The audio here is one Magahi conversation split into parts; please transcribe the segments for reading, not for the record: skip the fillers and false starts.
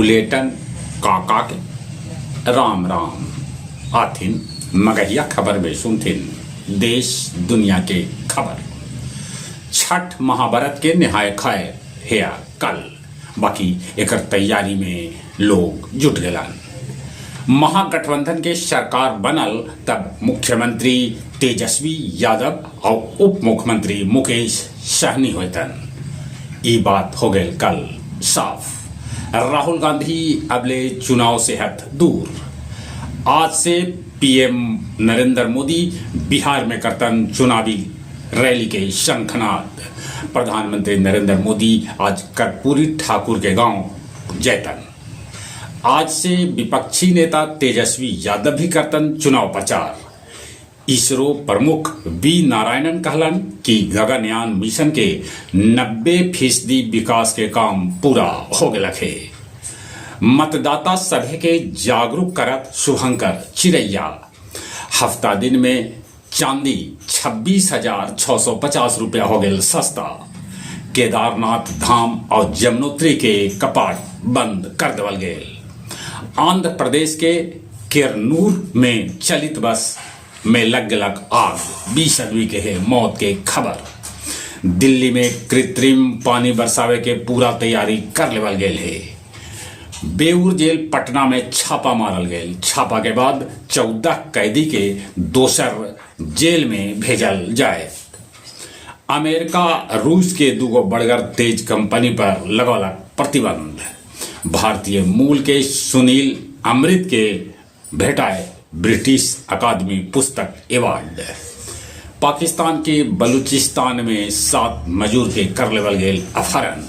भुलेटन काका के राम राम। आथिन मगहिया खबर में सुनथिन देश दुनिया के खबर। छठ महाव्रत के निहाय खाय हेया कल, बाकी एकर तैयारी में लोग जुट गेलन। महागठबंधन के सरकार बनल तब मुख्यमंत्री तेजस्वी यादव और उप मुख्यमंत्री मुकेश सहनी होतन। ई बात हो गए कल साफ। राहुल गांधी अबले चुनाव से हत दूर। आज से पीएम नरेंद्र मोदी बिहार में करतन चुनावी रैली के शंखनाद। प्रधानमंत्री नरेंद्र मोदी आज कर्पूरी ठाकुर के गांव जैतन। आज से विपक्षी नेता तेजस्वी यादव भी करतन चुनाव प्रचार। इसरो प्रमुख वी नारायणन कहलन कि गगनयान मिशन के 90% विकास के काम पूरा हो गया है। मतदाता सभे के जागरूक करत शुभंकर चिरैया। हफ्ता दिन में चांदी 26,650 रुपया हो गया सस्ता। केदारनाथ धाम और जमुनोत्री के कपाट बंद कर देवल गेल। आंध्र प्रदेश के केरनूर में चलित बस में लग गलक आग, 20 आदमी के है मौत के खबर। दिल्ली में कृत्रिम पानी बरसावे के पूरा तैयारी कर लेवल गेल है। बेऊर जेल पटना में छापा मारल गेल। छापा के बाद 14 कैदी के दोसर जेल में भेजल जाए। अमेरिका रूस के दूगो बड़गर तेज कंपनी पर लगौलक प्रतिबंध। भारतीय मूल के सुनील अमृत के भेटाए ब्रिटिश अकादमी पुस्तक अवार्ड। पाकिस्तान के बलूचिस्तान में 7 मजदूर के कर लेवल गेल अपहरण।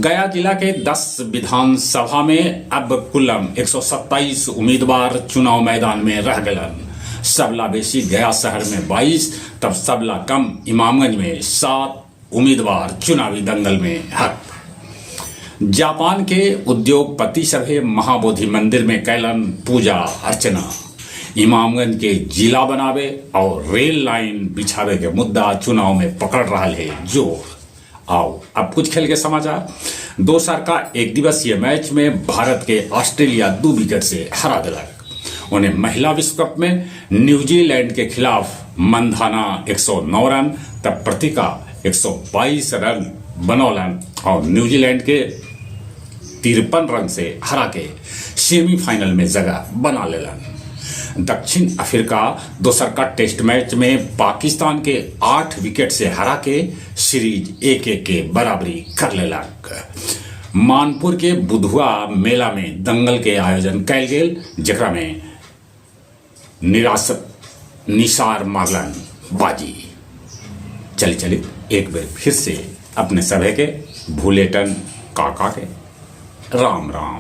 गया जिला के 10 विधानसभा में अब कुलम 127 उम्मीदवार चुनाव मैदान में रह गलन। सबला बेसी गया शहर में 22, तब सबला कम इमामगंज में 7 उम्मीदवार चुनावी दंगल में हक। जापान के उद्योगपति सभे महाबोधि मंदिर में कैलन पूजा अर्चना। इमामगंज के जिला बनावे और रेल लाइन बिछावे के मुद्दा चुनाव में पकड़ रहा है जोर। आओ अब कुछ खेल के समाचार। दोसर का एक दिवसीय मैच में भारत के ऑस्ट्रेलिया 2 विकेट से हरा दिलक। उन्हें महिला विश्व कप में न्यूजीलैंड के खिलाफ मंधाना 109 रन तब प्रतिका 122 रन बनौलन और न्यूजीलैंड के 53 रन से हरा के सेमीफाइनल में जगह बना लेलन। दक्षिण अफ्रीका दोसर का टेस्ट मैच में पाकिस्तान के 8 विकेट से हरा के सीरीज 1-1 के बराबरी कर लेलक। मानपुर के बुधुआ मेला में दंगल के आयोजन कैल गेल, जेकरा में निराशत निसार मारलन बाजी। चली चली एक बेर फिर से अपने सभे के भूलेटन काका के राम राम।